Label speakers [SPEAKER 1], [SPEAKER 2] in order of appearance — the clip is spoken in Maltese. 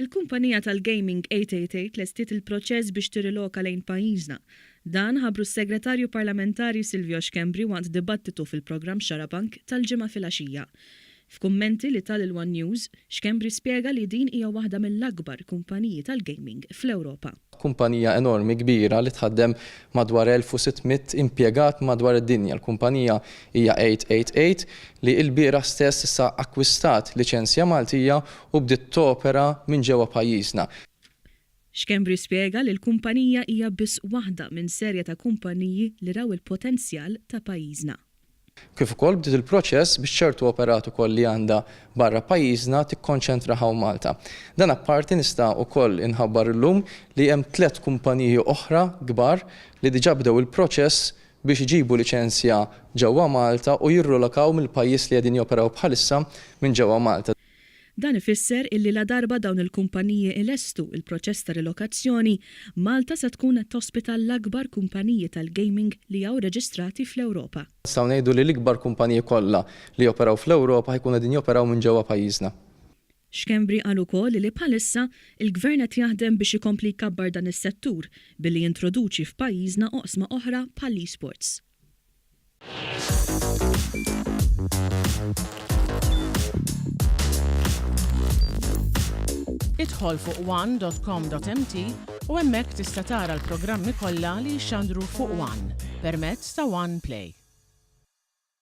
[SPEAKER 1] Il-kumpanija tal-gaming 888 lestiet il-proċess biex tirriloka lejn pajjiżna. Dan ħabbru s-Segretarju Parlamentari Silvio Schembri waqt dibattitu fil-programm Xarabank tal-Ġimgħa filgħaxija. F'kummenti li ta lil one News, Schembri spjega li din hija waħda mill-akbar kumpaniji tal-gaming fl-Ewropa.
[SPEAKER 2] Kumpanija enormi kbira li tħaddem madwar 1,600 impjegat madwar id-dinja. L-kumpanija hija 888 li lbieraħ stess issa akkwistat liċenzja Maltija u bdiet topera minn ġewwa pajjiżna.
[SPEAKER 1] Schembri spjega li l-kumpanija hija biss waħda minn serje ta' kumpaniji li raw il-potenzjal ta' pajjiżna.
[SPEAKER 2] Kif ukoll bdiet il-proċess biex ċertu operat ukoll li għandha barra pajjiżna tikkonċentra hawn Malta. Dan apparti nista' ukoll inħabbar illum li hemm tlett kumpaniji oħra kbar li diġà bdew il-proċess biex iġibu liċenzja ġewwa Malta u jirrolokaw mill-pajjiż li qegħdin joperaw bħalissa minn ġewwa Malta.
[SPEAKER 1] Dan ifisser illi ladarba dawn il-kumpaniji ilestu il-proċess ta' rilokazzjoni, Malta se tkun qed tospita l-akbar kumpaniji tal-gaming li hawn reġistrati fl-Ewropa.
[SPEAKER 2] Nistgħu ngħidu li l-ikbar kumpaniji kollha li joperaw fl-Ewropa ħa jkunu qegħdin joperaw minn ġewwa pajjiżna.
[SPEAKER 1] Schembri qal ukoll li bħalissa, il-Gvern qed jaħdem biex ikompli jkabbar dan is-settur billi jintroduċi f'pajjiżna oqsma oħra bħall-eSports.
[SPEAKER 3] Idħol fuq one dot com dot mt u hemmhekk tista' tara l-programmi kollha li jixxandru fuq one permezz ta' One Play.